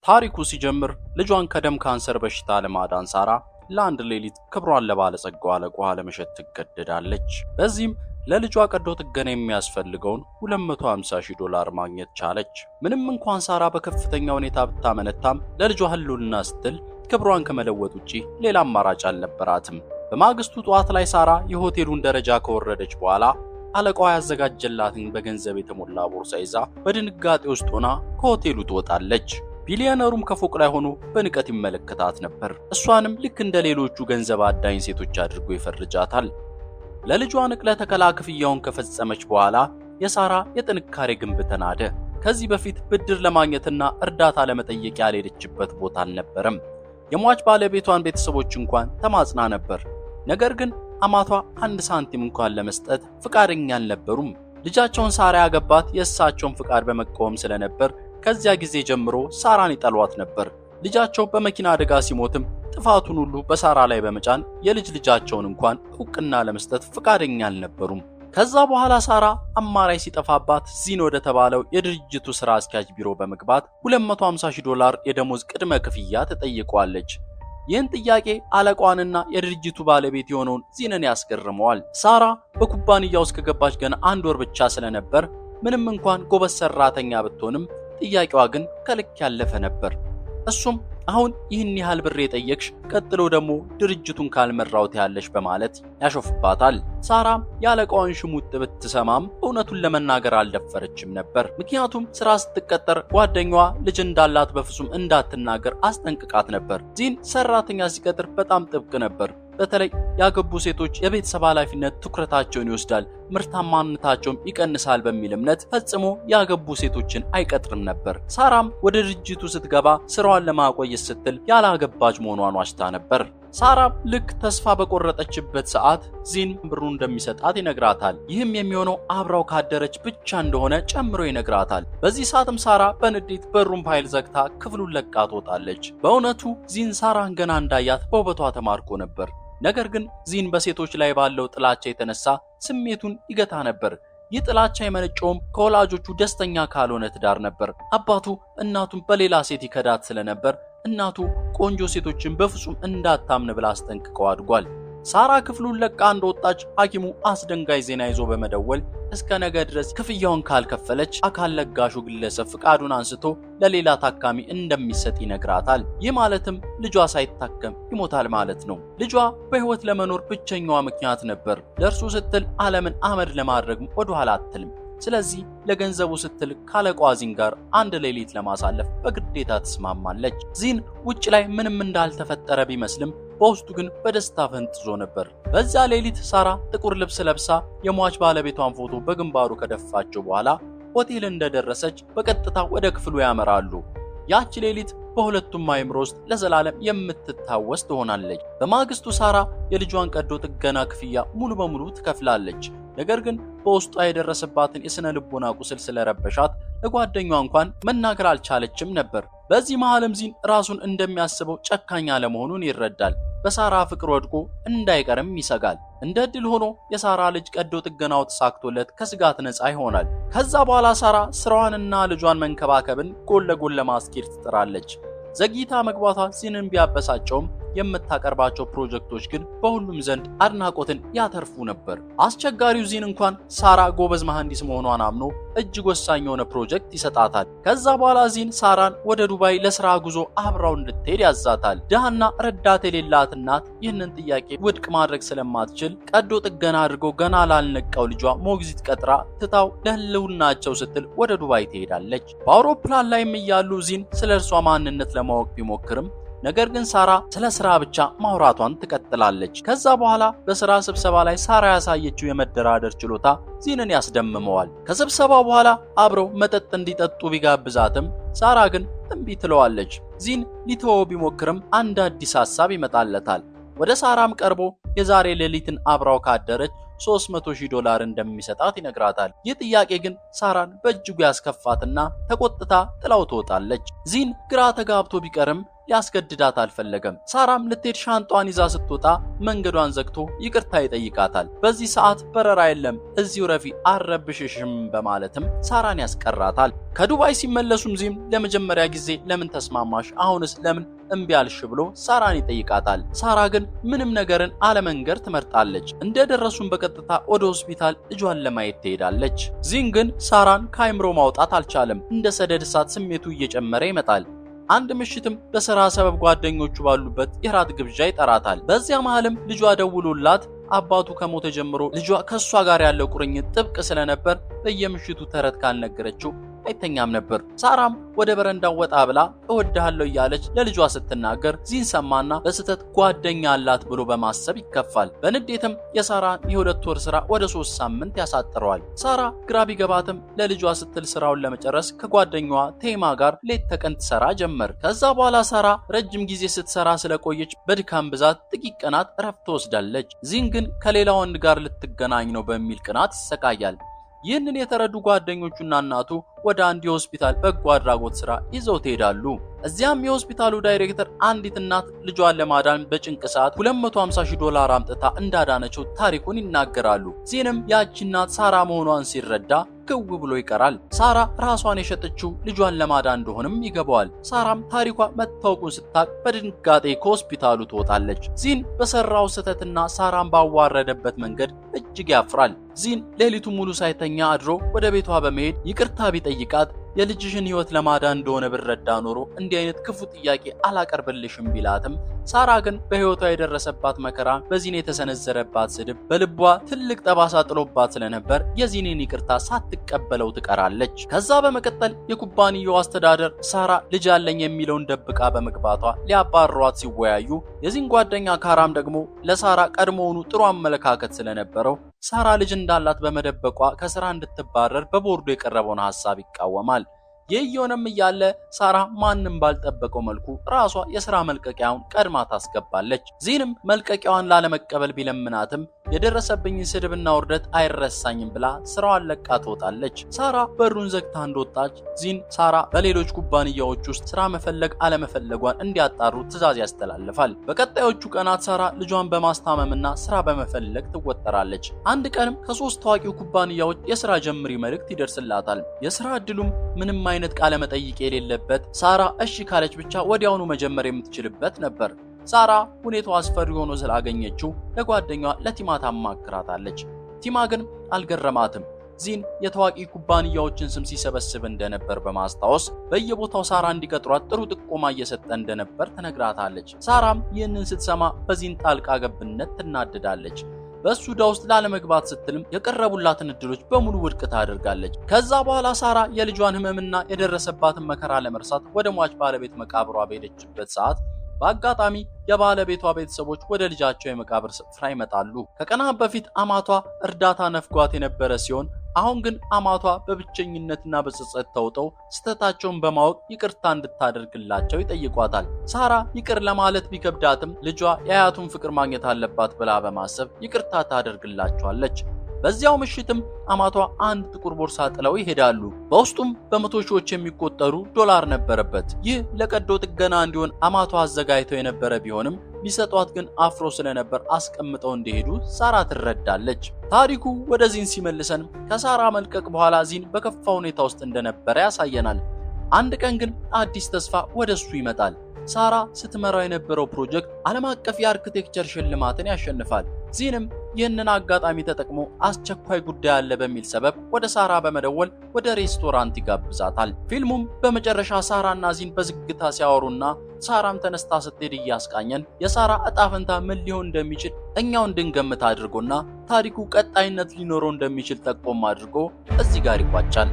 ታሪኩ ሲጀምር ልጇን ከደም ካንሰር በሽታ ለማዳን ሳራ ለአንድ ሌሊት ክብሯን ለባለጸጋው አለቃዋ ለመሸጥ ትገደዳለች። በዚህም ለልጇ ቀዶ ጥገና የሚያስፈልገውን $250,000 ማግኘት ቻለች። ምንም እንኳን ሳራ በከፍተኛ ሁኔታ ብታመነታም ለልጇ ሕልውና ስትል ክብሯን ከመለወጥ ውጪ ሌላ አማራጭ አልነበራትም። በማግስቱ ጠዋት ላይ ሳራ የሆቴሉን ደረጃ ከወረደች በኋላ አለቃዋ ያዘጋጀላትን በገንዘብ የተሞላ ቦርሳ ይዛ በድንጋጤ ውስጥ ሆና ከሆቴሉ ትወጣለች። ቢሊዮነሩም ከፎቅ ላይ ሆኖ በንቀት ይመለከታት ነበር። እሷንም ልክ እንደ ሌሎቹ ገንዘብ አዳኝ ሴቶች አድርጎ ይፈርጃታል። ለልጇ ንቅለ ተከላ ክፍያውን ከፈጸመች በኋላ የሳራ የጥንካሬ ግንብ ተናደ። ከዚህ በፊት ብድር ለማግኘትና እርዳታ ለመጠየቅ ያልሄደችበት ቦታ አልነበረም። የሟች ባለቤቷን ቤተሰቦች እንኳን ተማጽና ነበር። ነገር ግን አማቷ አንድ ሳንቲም እንኳን ለመስጠት ፍቃደኛ አልነበሩም። ልጃቸውን ሳራ ያገባት የእሳቸውን ፍቃድ በመቃወም ስለነበር ከዚያ ጊዜ ጀምሮ ሳራን ይጠሏት ነበር። ልጃቸው በመኪና አደጋ ሲሞትም ጥፋቱን ሁሉ በሳራ ላይ በመጫን የልጅ ልጃቸውን እንኳን እውቅና ለመስጠት ፍቃደኛ አልነበሩም። ከዛ በኋላ ሳራ አማራጭ ሲጠፋባት ዚን ወደ ተባለው የድርጅቱ ስራ አስኪያጅ ቢሮ በመግባት $250,000 የደሞዝ ቅድመ ክፍያ ትጠይቀዋለች። ይህን ጥያቄ አለቃዋንና የድርጅቱ ባለቤት የሆነውን ዚንን ያስገርመዋል። ሳራ በኩባንያው ውስጥ ከገባች ገና አንድ ወር ብቻ ስለነበር ምንም እንኳን ጎበዝ ሰራተኛ ብትሆንም ጥያቄዋ ግን ከልክ ያለፈ ነበር። እሱም አሁን ይህን ያህል ብር የጠየቅሽ ቀጥሎ ደግሞ ድርጅቱን ካልመራውት ያለሽ በማለት ያሾፍባታል። ሳራም የአለቃዋን ሽሙጥ ብትሰማም እውነቱን ለመናገር አልደፈረችም ነበር። ምክንያቱም ስራ ስትቀጠር ጓደኛዋ ልጅ እንዳላት በፍጹም እንዳትናገር አስጠንቅቃት ነበር። ዚን ሰራተኛ ሲቀጥር በጣም ጥብቅ ነበር። በተለይ ያገቡ ሴቶች የቤተሰብ ኃላፊነት ትኩረታቸውን ይወስዳል፣ ምርታማነታቸውም ይቀንሳል በሚል እምነት ፈጽሞ ያገቡ ሴቶችን አይቀጥርም ነበር። ሳራም ወደ ድርጅቱ ስትገባ ስራዋን ለማቆየት ስትል ያላገባች መሆኗን ዋሽታ ነበር። ሳራም ልክ ተስፋ በቆረጠችበት ሰዓት ዚን ብሩን እንደሚሰጣት ይነግራታል። ይህም የሚሆነው አብራው ካደረች ብቻ እንደሆነ ጨምሮ ይነግራታል። በዚህ ሰዓትም ሳራ በንዴት በሩን በኃይል ዘግታ ክፍሉን ለቃ ትወጣለች። በእውነቱ ዚን ሳራን ገና እንዳያት በውበቷ ተማርኮ ነበር። ነገር ግን ዚን በሴቶች ላይ ባለው ጥላቻ የተነሳ ስሜቱን ይገታ ነበር። ይህ ጥላቻ የመነጨውም ከወላጆቹ ደስተኛ ካልሆነ ትዳር ነበር። አባቱ እናቱን በሌላ ሴት ይከዳት ስለነበር እናቱ ቆንጆ ሴቶችን በፍጹም እንዳታምን ብላ አስጠንቅቀው አድጓል። ሳራ ክፍሉን ለቃ እንደወጣች ሐኪሙ አስደንጋጭ ዜና ይዞ በመደወል እስከ ነገ ድረስ ክፍያውን ካልከፈለች አካል ለጋሹ ግለሰብ ፍቃዱን አንስቶ ለሌላ ታካሚ እንደሚሰጥ ይነግራታል። ይህ ማለትም ልጇ ሳይታከም ይሞታል ማለት ነው። ልጇ በሕይወት ለመኖር ብቸኛዋ ምክንያት ነበር። ለእርሱ ስትል ዓለምን አመድ ለማድረግ ወደኋላ አትልም። ስለዚህ ለገንዘቡ ስትል ካለቃዋ ዚን ጋር አንድ ሌሊት ለማሳለፍ በግዴታ ትስማማለች። ዚን ውጭ ላይ ምንም እንዳልተፈጠረ ቢመስልም በውስጡ ግን በደስታ ፈንጥዞ ነበር። በዚያ ሌሊት ሳራ ጥቁር ልብስ ለብሳ የሟች ባለቤቷን ፎቶ በግንባሩ ከደፋቸው በኋላ ሆቴል እንደደረሰች በቀጥታ ወደ ክፍሉ ያመራሉ። ያቺ ሌሊት በሁለቱም አእምሮ ውስጥ ለዘላለም የምትታወስ ትሆናለች። በማግስቱ ሳራ የልጇን ቀዶ ጥገና ክፍያ ሙሉ በሙሉ ትከፍላለች። ነገር ግን በውስጧ የደረሰባትን የስነ ልቦና ቁስል ስለረበሻት ለጓደኛዋ እንኳን መናገር አልቻለችም ነበር። በዚህ መሃልም ዚን ራሱን እንደሚያስበው ጨካኝ አለመሆኑን ይረዳል። በሳራ ፍቅር ወድቆ እንዳይቀርም ይሰጋል። እንደ ዕድል ሆኖ የሳራ ልጅ ቀዶ ጥገናው ተሳክቶለት ከስጋት ነፃ ይሆናል። ከዛ በኋላ ሳራ ስራዋንና ልጇን መንከባከብን ጎን ለጎን ለማስኬድ ትጥራለች። ዘግይታ መግባቷ ዚንን ቢያበሳጨውም የምታቀርባቸው ፕሮጀክቶች ግን በሁሉም ዘንድ አድናቆትን ያተርፉ ነበር። አስቸጋሪው ዚን እንኳን ሳራ ጎበዝ መሐንዲስ መሆኗን አምኖ እጅግ ወሳኝ የሆነ ፕሮጀክት ይሰጣታል። ከዛ በኋላ ዚን ሳራን ወደ ዱባይ ለስራ ጉዞ አብራው እንድትሄድ ያዛታል። ድሃና ረዳት የሌላት እናት ይህንን ጥያቄ ውድቅ ማድረግ ስለማትችል ቀዶ ጥገና አድርጎ ገና ላልነቃው ልጇ ሞግዚት ቀጥራ ትታው ለህልውናቸው ስትል ወደ ዱባይ ትሄዳለች። በአውሮፕላን ላይም እያሉ ዚን ስለ እርሷ ማንነት ለማወቅ ቢሞክርም ነገር ግን ሳራ ስለ ስራ ብቻ ማውራቷን ትቀጥላለች። ከዛ በኋላ በስራ ስብሰባ ላይ ሳራ ያሳየችው የመደራደር ችሎታ ዚንን ያስደምመዋል። ከስብሰባው በኋላ አብረው መጠጥ እንዲጠጡ ቢጋብዛትም ሳራ ግን እምቢ ትለዋለች። ዚን ሊተወው ቢሞክርም አንድ አዲስ ሐሳብ ይመጣለታል። ወደ ሳራም ቀርቦ የዛሬ ሌሊትን አብራው ካደረች $300,000 እንደሚሰጣት ይነግራታል። ይህ ጥያቄ ግን ሳራን በእጅጉ ያስከፋትና ተቆጥታ ጥላው ትወጣለች። ዚን ግራ ተጋብቶ ቢቀርም ሊያስገድዳት አልፈለገም። ሳራም ልትሄድ ሻንጧን ይዛ ስትወጣ መንገዷን ዘግቶ ይቅርታ ይጠይቃታል። በዚህ ሰዓት በረራ የለም፣ እዚሁ ረፊ አልረብሽሽም በማለትም ሳራን ያስቀራታል። ከዱባይ ሲመለሱም ዚን ለመጀመሪያ ጊዜ ለምን ተስማማሽ፣ አሁንስ ለምን እምቢ አልሽ ብሎ ሳራን ይጠይቃታል። ሳራ ግን ምንም ነገርን አለመንገር ትመርጣለች። እንደደረሱም በቀጥታ ወደ ሆስፒታል ልጇን ለማየት ትሄዳለች። ዚን ግን ሳራን ከአይምሮ ማውጣት አልቻለም። እንደ ሰደድ እሳት ስሜቱ እየጨመረ ይመጣል። አንድ ምሽትም በስራ ሰበብ ጓደኞቹ ባሉበት የራት ግብዣ ይጠራታል። በዚያ መሃልም ልጇ ደውሎላት አባቱ ከሞተ ጀምሮ ልጇ ከሷ ጋር ያለው ቁርኝት ጥብቅ ስለነበር በየምሽቱ ተረት ካልነገረችው አይተኛም ነበር። ሳራም ወደ በረንዳው ወጣ ብላ እወድሃለሁ እያለች ለልጇ ስትናገር ዚን ሰማና በስህተት ጓደኛ አላት ብሎ በማሰብ ይከፋል። በንዴትም የሳራን የ2 ወር ስራ ወደ 3 ሳምንት ያሳጥረዋል። ሳራ ግራ ቢገባትም ለልጇ ስትል ስራውን ለመጨረስ ከጓደኛዋ ቴማ ጋር ሌት ተቀን ትሰራ ጀመር። ከዛ በኋላ ሳራ ረጅም ጊዜ ስትሰራ ስለቆየች በድካም ብዛት ጥቂት ቀናት እረፍት ትወስዳለች። ዚን ግን ከሌላ ወንድ ጋር ልትገናኝ ነው በሚል ቅናት ይሰቃያል። ይህንን የተረዱ ጓደኞቹና እናቱ ወደ አንድ የሆስፒታል በጎ አድራጎት ስራ ይዘውት ይሄዳሉ። እዚያም የሆስፒታሉ ዳይሬክተር አንዲት እናት ልጇን ለማዳን በጭንቅ ሰዓት 250 ሺህ ዶላር አምጥታ እንዳዳነችው ታሪኩን ይናገራሉ። ዚንም ያቺ እናት ሳራ መሆኗን ሲረዳ ክው ብሎ ይቀራል። ሳራ ራሷን የሸጠችው ልጇን ለማዳን እንደሆነም ይገባዋል። ሳራም ታሪኳ መታወቁን ስታቅ በድንጋጤ ከሆስፒታሉ ትወጣለች። ዚን በሰራው ስህተትና ሳራን ባዋረደበት መንገድ እጅግ ያፍራል። ዚን ሌሊቱን ሙሉ ሳይተኛ አድሮ ወደ ቤቷ በመሄድ ይቅርታ ቢጠይቃት የልጅሽን ሕይወት ለማዳን እንደሆነ ብረዳ ኖሮ እንዲህ አይነት ክፉ ጥያቄ አላቀርብልሽም ቢላትም፣ ሳራ ግን በሕይወቷ የደረሰባት መከራ፣ በዚን የተሰነዘረባት ስድብ በልቧ ትልቅ ጠባሳ ጥሎባት ስለነበር የዚንን ይቅርታ ሳትቀበለው ትቀራለች። ከዛ በመቀጠል የኩባንያው አስተዳደር ሳራ ልጅ አለኝ የሚለውን ደብቃ በመግባቷ ሊያባርሯት ሲወያዩ፣ የዚን ጓደኛ ካራም ደግሞ ለሳራ ቀድሞውኑ ጥሩ አመለካከት ስለነበረው ሳራ ልጅ እንዳላት በመደበቋ ከስራ እንድትባረር በቦርዱ የቀረበውን ሐሳብ ይቃወማል። ይህ እየሆነም እያለ ሳራ ማንም ባልጠበቀው መልኩ ራሷ የስራ መልቀቂያውን ቀድማ ታስገባለች። ዚንም መልቀቂያዋን ላለመቀበል ቢለምናትም የደረሰብኝን ስድብና ውርደት አይረሳኝም ብላ ስራዋን ለቃ ትወጣለች። ሳራ በሩን ዘግታ እንደወጣች ዚን ሳራ በሌሎች ኩባንያዎች ውስጥ ስራ መፈለግ አለመፈለጓን እንዲያጣሩ ትዕዛዝ ያስተላልፋል። በቀጣዮቹ ቀናት ሳራ ልጇን በማስታመምና ስራ በመፈለግ ትወጠራለች። አንድ ቀንም ከሶስት ታዋቂ ኩባንያዎች የስራ ጀምሪ መልእክት ይደርስላታል። የስራ እድሉም ምንም አይነት ቃለ መጠይቅ የሌለበት፣ ሳራ እሺ ካለች ብቻ ወዲያውኑ መጀመር የምትችልበት ነበር። ሳራ ሁኔታው አስፈሪ ሆኖ ስላገኘችው ለጓደኛዋ ለቲማ ታማክራታለች። ቲማ ግን አልገረማትም። ዚን የታዋቂ ኩባንያዎችን ስም ሲሰበስብ እንደነበር በማስታወስ በየቦታው ሳራ እንዲቀጥሯት ጥሩ ጥቆማ እየሰጠ እንደነበር ትነግራታለች። ሳራም ይህንን ስትሰማ በዚን ጣልቃ ገብነት ትናደዳለች። በእሱ ዕዳ ውስጥ ላለመግባት ስትልም የቀረቡላትን እድሎች በሙሉ ውድቅ ታደርጋለች። ከዛ በኋላ ሳራ የልጇን ሕመምና የደረሰባትን መከራ ለመርሳት ወደ ሟች ባለቤት መቃብሯ በሄደችበት ሰዓት በአጋጣሚ የባለቤቷ ቤተሰቦች ወደ ልጃቸው የመቃብር ስፍራ ይመጣሉ። ከቀናት በፊት አማቷ እርዳታ ነፍጓት የነበረ ሲሆን፣ አሁን ግን አማቷ በብቸኝነትና በጸጸት ተውጠው ስህተታቸውን በማወቅ ይቅርታ እንድታደርግላቸው ይጠይቋታል። ሳራ ይቅር ለማለት ቢከብዳትም ልጇ የአያቱን ፍቅር ማግኘት አለባት ብላ በማሰብ ይቅርታ ታደርግላቸዋለች። በዚያው ምሽትም አማቷ አንድ ጥቁር ቦርሳ ጥለው ይሄዳሉ። በውስጡም በመቶ ሺዎች የሚቆጠሩ ዶላር ነበረበት። ይህ ለቀዶ ጥገና እንዲሆን አማቷ አዘጋጅተው የነበረ ቢሆንም ቢሰጧት ግን አፍሮ ስለነበር አስቀምጠው እንደሄዱ ሳራ ትረዳለች። ታሪኩ ወደ ዚን ሲመልሰን ከሳራ መልቀቅ በኋላ ዚን በከፋ ሁኔታ ውስጥ እንደነበረ ያሳየናል። አንድ ቀን ግን አዲስ ተስፋ ወደ እሱ ይመጣል። ሳራ ስትመራው የነበረው ፕሮጀክት ዓለም አቀፍ የ architecture ሽልማትን ያሸንፋል። ዚንም ይህንን አጋጣሚ ተጠቅሞ አስቸኳይ ጉዳይ አለ በሚል ሰበብ ወደ ሳራ በመደወል ወደ ሬስቶራንት ይጋብዛታል። ፊልሙም በመጨረሻ ሳራና ዚን በዝግታ ሲያወሩና ሳራም ተነስታ ስትሄድ እያስቃኘን፣ የሳራ እጣ ፈንታ ምን ሊሆን እንደሚችል እኛው እንድንገምት አድርጎና ታሪኩ ቀጣይነት ሊኖረው እንደሚችል ጠቆም አድርጎ እዚህ ጋር ይቋጫል።